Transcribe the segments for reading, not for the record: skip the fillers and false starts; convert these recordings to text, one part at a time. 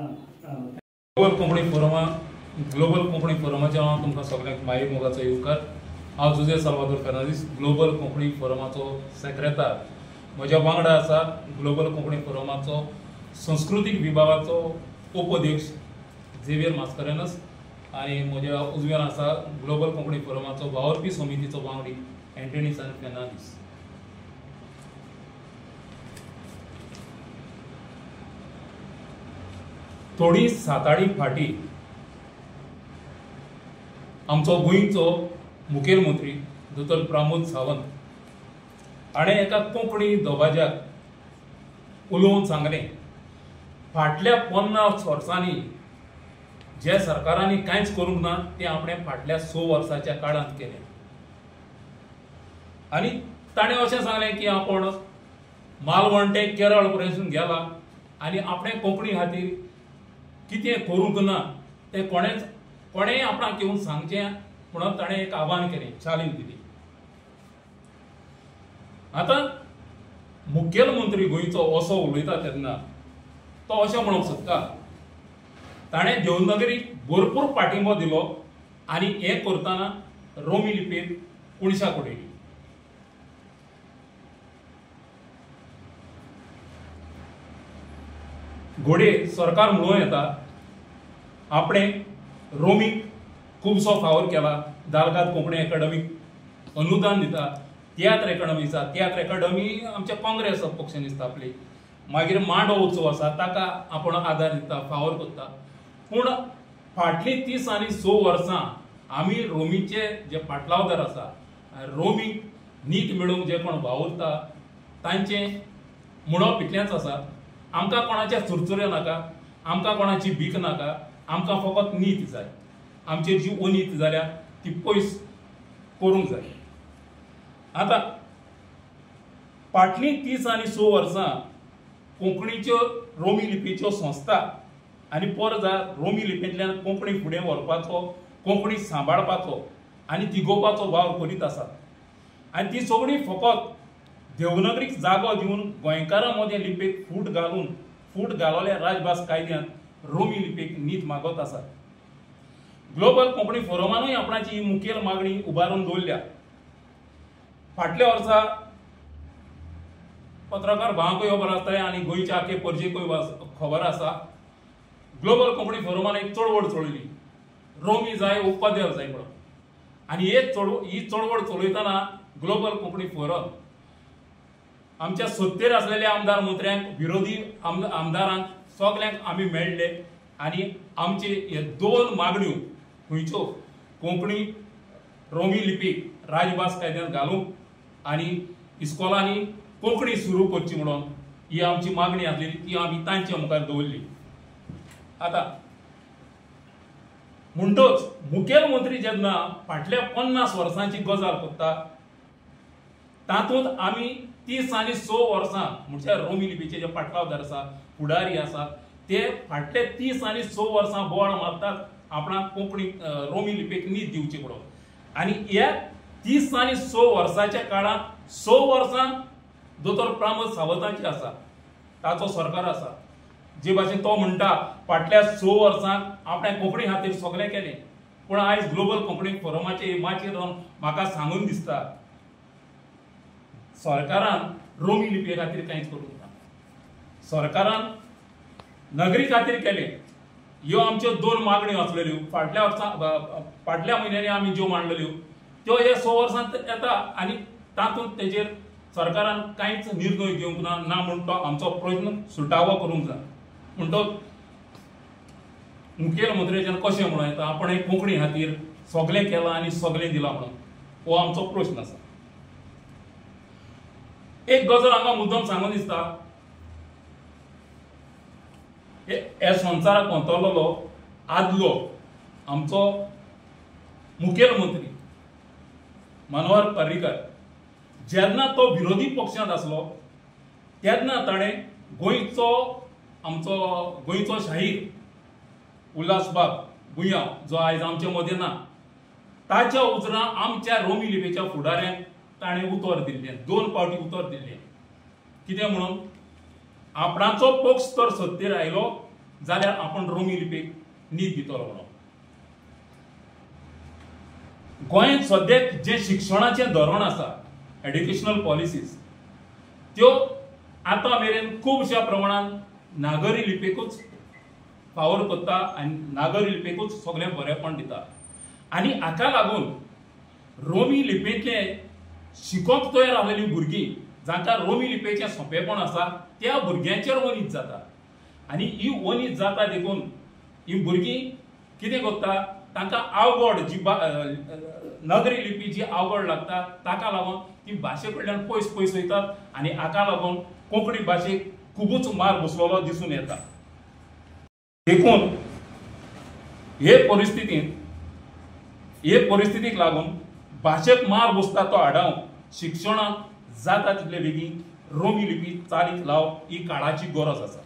Global Konkani फोरमा global Konkani फोरमाचें हांव तुमकां सगळ्यांक माई मोगाचो येवकार. हांव जुझे साल्वादोर फेर्नांदीस, ग्लोबल कोंकणी फोरमाचो सेक्रेतार. म्हज्या वांगडा आसा ग्लोबल कोंकणी फोरमाचो संस्कृतीक विभागाचो उपाध्यक्ष झेवियर मास्कारेन्हस आनी म्हज्या उजव्यान आसा ग्लोबल कोंकणी फोरमाचो वावुरपी समितीचो वांगडी एंटनी सान फेर्नांदीस. थोडी साताडी फाटी आमचो गोंयचो मुखेलमंत्री दोतोर प्रमोद सावंत हाणें एका कोंकणी दबाज्याक उलोवन सांगलें, फाटल्या 50 वर्सांनी जे सरकारांनी कांयच करूंक ना तें आपणें फाटल्या 6 वर्साच्या काळांत केलें. आनी ताणें अशें सांगलें की आपूण मालवण ते केरळ पर्यंत गेला आनी आपणें कोंकणी खातीर कितें करूंक ना तें कोणेंय आपणाक येवन सांगचें म्हणून ताणें एक आव्हान केलें, चॅलेंज दिली. आतां मुखेलमंत्री गोंयचो असो उलयता तेन्ना तो अशें म्हणूंक सोदता, ताणें देवनागरीक भरपूर पाठिंबो दिलो आनी हें करतना रोमी लिपयेक कुणशाक उडयली. घोडये सरकार म्हणूं येता आपणें रोमीक खुबसो फावर केला, दाल्गाद कोंकणी एकाडमीक अनुदान दिता, तियात्र एकाडमी आसा, तियात्र एकाडमी आमच्या काँग्रेस पक्षान स्थापली, मागीर मांडो उत्सव आसा ताका आपूण आदार दिता, फावर करता. पूण फाटलीं 30 आनी 6 वर्सां आमी रोमीचे जे पाटलावदार आसा, रोमीक नीत मेळोवंक जे कोण वावुरता तांचें म्हणप इतलेंच आसा, आमकां कोणाचे चुरचुरे नाका, आमकां कोणाची भीक नाका, आमकां फकत नीत जाय. आमचेर जी अनीत जाल्या ती पयस करूंक जाय. आतां फाटलीं 30 आनी 6 वर्सां कोंकणीच्यो रोमी लिपयेच्यो संस्था आनी परत रोमी लिपयेंतल्यान कोंकणी फुडें व्हरपाचो, कोंकणी सांबाळपाचो आनी तिगोवपाचो वावर करीत आसात. आनी ती सगळीं फकत देवनागरीक जागो दिवन गोंयकारां मदें लिपयेक फूट घालोल्या राजभास कायद्यान रोमी लिपयेक नीत मागत आसात. ग्लोबल कोंकणी फोरमानूय आपणाची ही मुखेल मागणी उबारून दवरल्या. फाटल्या वर्सा पत्रकार भावांकूय खबर आसतलें आनी गोंयच्या आखे परजेकूय खबर आसा, ग्लोबल कोंकणी फोरमान एक चळवळ चलयली, रोमी जाय उपाध्याय जाय म्हणून. आनी ही चळवळ चलयतना ग्लोबल कोंकणी फोरम आमच्या सत्तेर आसलेल्या आमदार मंत्र्यांक, विरोधी आमदारांक सगल्यांक आमी मेळ्ळे आनी आमचे हे 2 मागण्यो खंयच्यो, कोंकणी रोमी लिपीक राजभास कायद्यांत घालूंक आनी इस्कोलांनी कोंकणी सुरू करची म्हणून ही आमची मागणी आसलेली, ती आमी तांच्या मुखार दवरली. आतां म्हणटच मुखेलमंत्री जेन्ना फाटल्या 50 वर्सांची गजाल करता तातूंत आमी 30 आनी 6 वर्सां म्हणजे रोमी लिपीचे जे पाटलावदार आसा, फुडारी आसा, ते फाटले 30 आनी 6 वर्सां बोवाळ मारतात आपणाक कोंकणी रोमी लिपयेक नीत दिवची म्हणून. आनी ह्या 30 आनी 6 वर्साच्या काळांत 6 वर्सां दोतोर प्रमोद सावंताची आसा, ताचो सरकार आसा. जे भाशेन तो म्हणटा फाटल्या 6 वर्सांक आपणें कोंकणी खातीर सगळें केलें, पूण आयज ग्लोबल कोंकणी फोरमाचे माचयेर रावन म्हाका सांगून दिसता सरकारान रोमी लिपये खातीर कांयच करूंक ना, सरकारान नगरी खातीर केलें. ह्यो आमच्यो 2 मागण्यो आसलेल्यो फाटल्या वर्सां, फाटल्या म्हयन्यांनी आमी ज्यो मांडलेल्यो त्यो ह्या 6 वर्सांत येता आनी तातूंत तेजेर सरकारान कांयच निर्णय घेवंक ना, ना म्हूण तो आमचो प्रश्न सुटावो करूंक जाय. म्हणटकच मुखेलमंत्र्याच्यान कशें म्हणूं येता आपणें कोंकणी खातीर सगळें केलां आनी सगळें दिलां म्हणून, हो आमचो प्रश्न आसा. एक गजाल हांगा मुद्दम सांगून दिसता, हे संवसाराक अंतरलेलो आदलो आमचो मुखेलमंत्री मनोहर पर्रीकर जेन्ना तो विरोधी पक्षांत आसलो तेन्ना ताणें गोंयचो आमचो गोंयचो शाहीर उल्हासबाब बुयांव जो आयज आमचे मदें ना ताच्या उजरां आमच्या रोमी लिपयेच्या फुडाऱ्यांक ताणें उतर दिल्लें, 2 फावटी उतर दिल्लें. कितें म्हणून आपणाचो पक्ष तर सत्तेर आयलो जाल्यार आपूण रोमी लिपीक नीत दितलो म्हणून. गोंयांत सद्याक जें शिक्षणाचें धोरण आसा, एड्युकेशनल पॉलिसीज, त्यो आतां मेरेन खुबश्या प्रमाणान नागरी लिपीकूच फावर करता आनी नागरी लिपीकूच सगळें बरेंपण दिता आनी हाका लागून रोमी लिपींतलें शिकोवंक तयार आसलेलीं भुरगीं जांकां रोमी लिपयेचें सोंपेपण आसा त्या भुरग्यांचेर वनीत जाता आनी ही वनीत जाता देखून ही भुरगीं कितें करता, तांकां आवड जी नगरी लिपी जी आवड लागता ताका लागून ती भाशे कडल्यान पयस पयस वयतात आनी हाका लागून कोंकणी भाशेक खुबूच मार बसलेलो दिसून येता. देखून हे परिस्थितींत हे परिस्थितीक लागून भाशेक मार बसता तो आडावंक शिक्षणाक जाता तितले बेगीन रोमी लिपी चालीक लावप ही काळाची गरज आसा.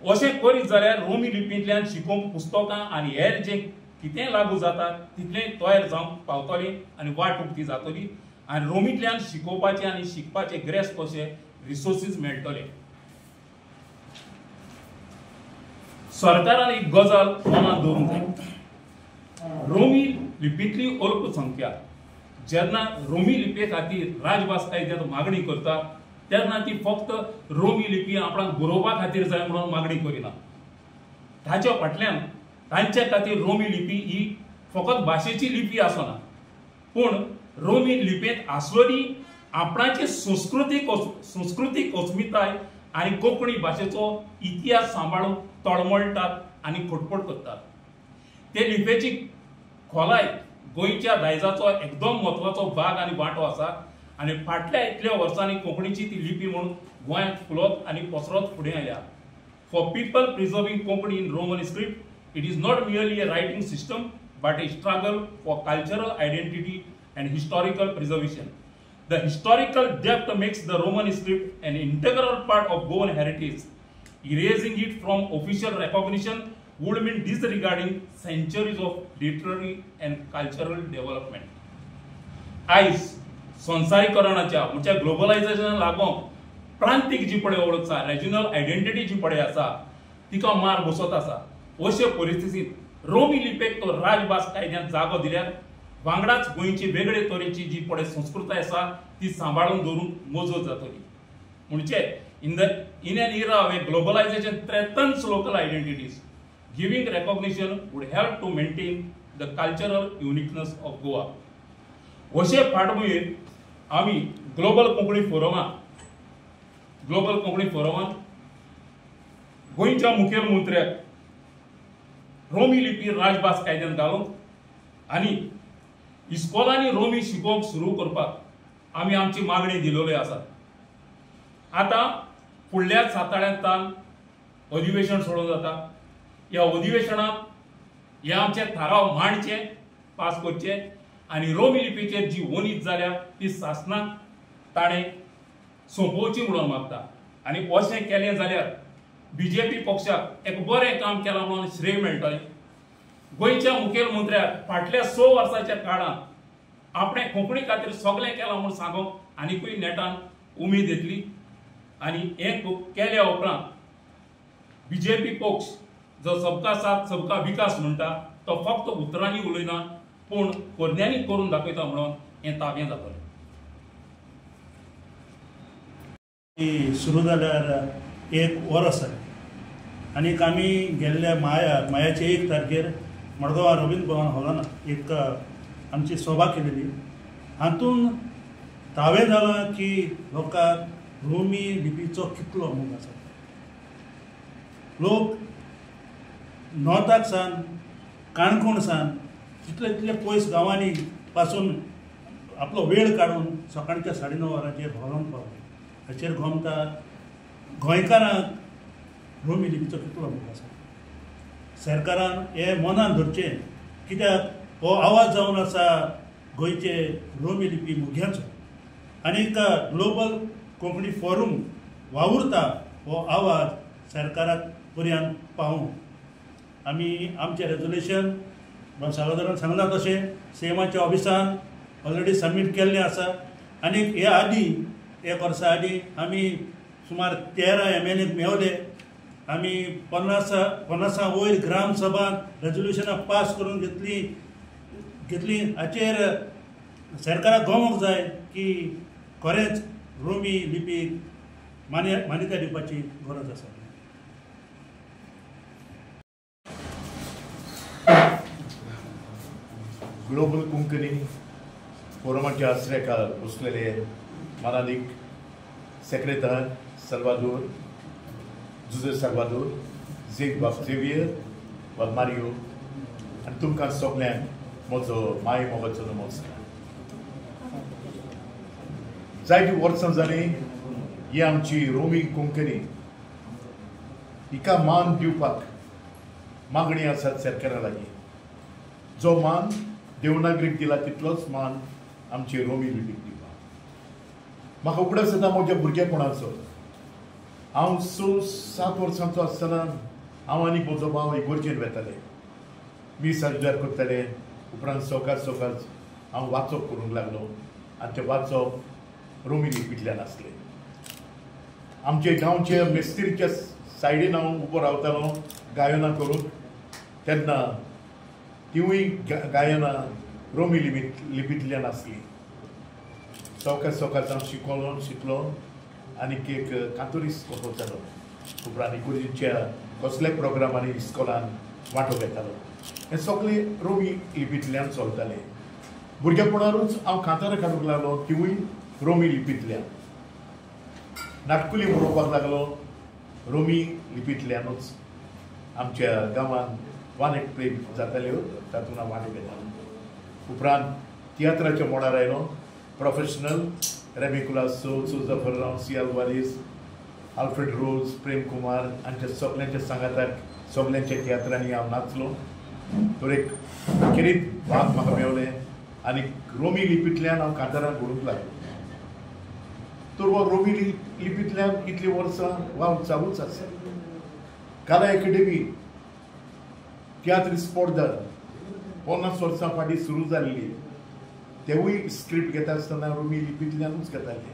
अशें करीत जाल्यार रोमी लिपींतल्यान शिकोवंक पुस्तकां आनी हेर जें कितें लागू जाता तितलें तयार जावंक पावतलें आनी वाट उक्ती जातली आनी रोमींतल्यान शिकोवपाचें आनी शिकपाचें ग्रेस्त कशे रिसोर्सीस मेळटले. सरकारान एक गजाल मनांत दवरूंक जाय, रोमी लिपींतली अल्पसंख्या जेन्ना रोमी लिपये खातीर राजभास कायद्यांत मागणी करता तेन्ना ती फक्त रोमी लिपी आपणाक बरोवपा खातीर जाय म्हणून मागणी करिना, ताच्या फाटल्यान तांच्या खातीर रोमी लिपी ही फकत भाशेची लिपी आसना, पूण रोमी लिपयेंत आसलेली आपणाची संस्कृतीक अस्मिताय आनी कोंकणी भाशेचो इतिहास सांबाळून तळमळटात आनी खटपट करतात. ते लिपयेची खोलाय गोंयच्या दायजाचो एकदम म्हत्वाचो भाग आनी वांटो आसा आनी फाटल्या इतल्या वर्सांनी कोंकणीची ती लिपी म्हणून गोंयांत फुलत आनी पसरत फुडें आयल्या. For people preserving Konkani in Roman script, it is not merely a writing system but a struggle for cultural identity and historical preservation. The historical depth makes the Roman script an integral part of Goan heritage. Erasing it from official recognition would mean disregarding centuries of literary and cultural development. आयज संवसारीकरणाच्या म्हणजे ग्लोबलायझेशनाक लागून प्रांतीक जी पळय वळख आसा, regional identity जी पळय आसा तिका मार बसत आसा. अशे परिस्थितींत रोमी लिपयेक तो राजभास कायद्यांत जागो दिल्यार वांगडाच गोंयची वेगळे तरेची जी पळय संस्कृताय आसा ती सांबाळून दवरूंक मजत जातली. म्हणजे in an era where globalization threatens local identities, giving recognition would help to maintain the cultural uniqueness of Goa. अशे फाटभुंयेर आमी ग्लोबल कोंकणी फोरमान गोंयच्या मुखेलमंत्र्याक रोमी लिपी राजभास कायद्यान घालूंक आनी इस्कोलांनी रोमी शिकोवंक सुरू करपाक आमी आमची मागणी दिलेली आसा. आतां फुडल्या साताळ्यांत अधिवेशन सोडून जाता. ह्या अधिवेशनांत हे आमचे थाराव मांडचे, पास करचे आनी रोमी लिपीचेर जी वनीत जाल्या ती सासणाक ताणें सोंपोवची म्हणून मागता. आनी अशें केलें जाल्यार बीजेपी पक्षाक एक बरें काम केलां म्हणून श्रेय मेळटलें. गोंयच्या मुखेलमंत्र्याक फाटल्या 6 वर्साच्या काळांत आपणें कोंकणी खातीर सगळें केलां म्हूण सांगूंक आनिकूय नेटान उमेद येतली. आनी हें केल्या उपरांत बीजेपी पक्ष जो सबका साथ सबका विकास म्हणटा तो फक्त उतरांनी उलयना पूण करण्यांनी करून दाखयता म्हणून हें ताबें जातलें. सुरू जाल्यार एक वर्स जालें आनीक आमी गेल्ल्या मायाचे 1 तारखेर मडगांव रवींद्र भवन हॉलान एक आमची सभा केलेली. हातून तावें जालां की लोकांक रोमी लिपीचो कितलो मोग आसा. लोक नॉर्थाक सावन, काणकोण सावन, तितले तितले पयस गांवांनी पासून आपलो वेळ काडून सकाळच्या 9:30 वरांचेर हॉलान पावले. हाचेर गोमता गोंयकारांक रोमी लिपीचो कितलो मोग आसा. सरकारान हें मनान धरचें, कित्याक हो आवाज जावन आसा गोंयचे रोमी लिपी मोग्यांचो. आनीक ग्लोबल कोंकणी फोरम वावुरता हो आवाज सरकाराक पर्यंत पावूंक आमी आमचें रेजोल्युशन साल्वादोरान सांगलां तशें सीएमाच्या ऑफिसान ऑलरेडी सबमीट केल्लें आसा. आनीक हे आदीं 1 वर्सा आदीं आमी सुमार 13 MLA मेवले आमी 50 वयर ग्रामसभान रेजोल्युशनां पास करून घेतली. हाचेर सरकाराक गमोंक जाय की खरेंच रोमी लिपीक मान्यताय दिवपाची गरज आसा. ग्लोबल कोंकणी फोरमाच्या आश्रयाखाल बसलेले मानादीक सेक्रेतार साल्वादोर जुजे साल्वादोर झेग बाब झेवियर बाब मारियो आनी तुमकां सगल्यांक म्हजो माय मोगाचो नमस्कार. जायतीं वर्सां जालीं ही आमची रोमी कोंकणी हिका मान दिवपाक मागणी आसात सरकारा लागीं. जो मान देवनागरीक दिला तितलोच मान आमची रोमी लिपीक दिवपाक. म्हाका उगडास येता म्हज्या भुरगेपणाचो. हांव 6-7 वर्सांचो आसतना हांव आनी म्हजो भाव इगोर्जेन वेताले, मीस आजुदार करताले. उपरांत सवकास सवकास हांव वाचप करूंक लागलो आनी तें वाचप रोमी लिपींतल्यान आसलें. आमचे गांवचे मिस्त्रीच्या सायडीन हांव उबो रावतालो गायनां करूंक, तेन्ना तिवूय गायनां रोमी लिपींतल्यान आसली. सवकास सवकास हांव शिकलो आनी एक कांतोरीस कसो जालो. उपरांत इगोर्जेच्या कसल्याय प्रोग्रामांनी इस्कॉलान वांटो घेतालो. हें सगळें रोमी लिपींतल्यान चलतालें. भुरगेपणारूच हांव कांतारां काडूंक लागलो, तिवूय रोमी लिपींतल्यान. नाटकुली बरोवपाक लागलो रोमी लिपींतल्यानूच. आमच्या गांवांत वन एक प्ले जाताल्यो तातूंत हांव वांटो घेतालो. उपरांत तियात्राच्या मोडार आयलो. प्रोफेशनल रेमी कुलासो, सुजा फर्रांव, सी अल्वारीस, आल्फ्रेड रोज, प्रेम कुमार हांच्या सगल्यांच्या सांगाताक सगल्यांच्या तियात्रांनी हांव नाचलो. तर एक खेरीत भाग म्हाका मेवलें आनी रोमी लिपींतल्यान हांव कांतारां घडूंक लागलो. तर हो रोमी लिपींतल्यान इतलीं वर्सां वावर चालूच आसा. कला एकेडमी तियात्र स्पर्धा 50 वर्सां फाटीं सुरू जाल्ली, तेवूय स्क्रिप्ट घेता आसतना रोमी लिपींतल्यानूच घेताले.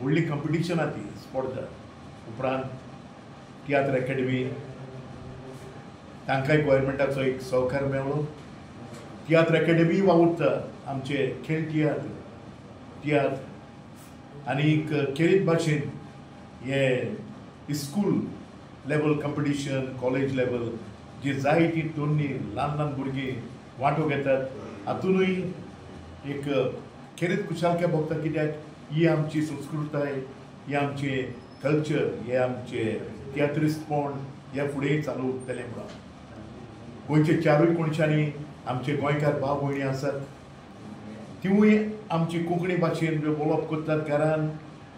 व्हडली कंपिटिशनां ती स्पर्धा. उपरांत तियात्र एकेडमी तांकांय गोवोरमेंटाचो एक सहकार मेळ्ळो. तियात्र एकेडमी वावुरता आमचे खेळ तियात्र तियात्र आनी खेरीत भाशेन हे school level competition, college level जी जायतीं तरणी ल्हान ल्हान भुरगीं वांटो घेतात हातूनय एक खेरीत खुशालकाय भोगता. कित्याक ही आमची संस्कृताय, ही आमचें कल्चर, हे आमचे तियात्रिस्तपण ह्या फुडें चालू उरतलें म्हणून. गोंयचे चारूय कोनशांनी आमचे गोंयकार भाव भयणी आसात, तिवूय आमची कोंकणी भाशेन उलोवप करतात घरान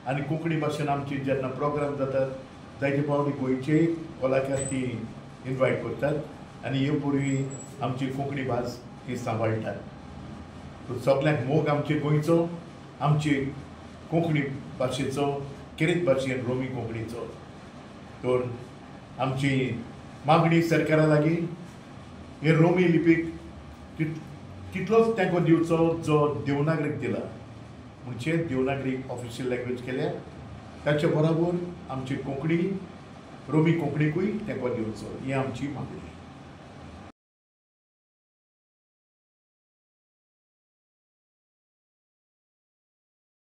आनी कोंकणी भाशेन आमची जेन्ना प्रोग्राम जातात जायते फावटी गोंयचेय कलाकार ती इनवायट करतात आनी हे पूर्वी आमची कोंकणी भास ती सांबाळटात. सगल्यांक मोग आमचे गोंयचो, आमची कोंकणी भाशेचो, खेरीत भाशेन रोमी कोंकणीचो. तर आमची मागणी सरकारा लागीं हे रोमी लिपीक तितलोच तेंको दिवचो जो देवनागरीक दिला, म्हणजे देवनागरी ऑफिशियल लँग्वेज केल्या ताचे बरोबर आमची कोंकणी रोमी कोंकणीकूय तेंको दिवचो, ही आमची मागणी.